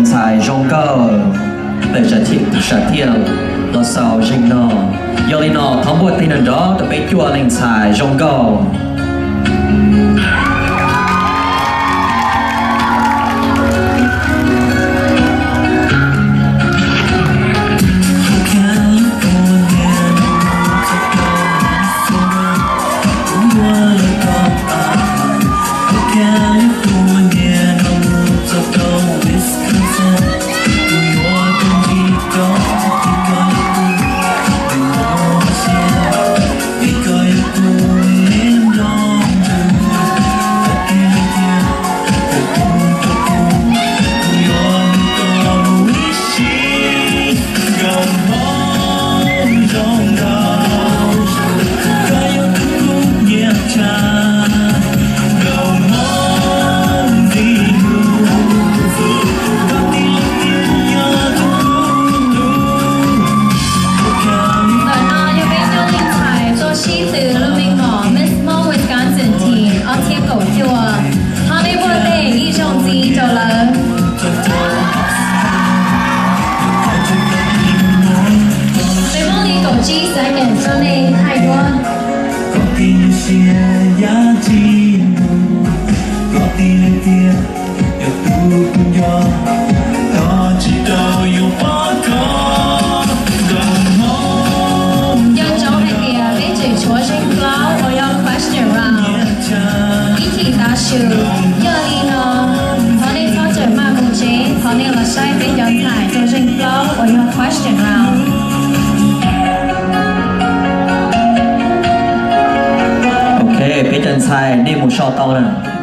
Ntxhais zoo nkauj, tawm sam thiaj los xaus zeeg no. Yog li no thov npuaj teg nrov nrov rau peb cuaj leej ntxhais zoo nkauj. Ntawm no yog peb cuaj leej ntxhais tuaj sib tw lub meej mom Miss Hmoob Wisconsin Team ob txhiab kaum cuaj. Thov nej npuaj teg ib zaug ntxiv rau lawv. Peb muab li kaum tsib seconds rau nej thaij duab. Nco ntsoov hais tias peb tseem tshuav zeeg plaub uas yog question round. Ib chim tav su, yog li no thov nej txhob tseem maj mus tsev, thov nej los saib peb cov ntxhais rau zeeg plaub uas yog question round. Ok, peb cov ntxhais nej mus so tau na.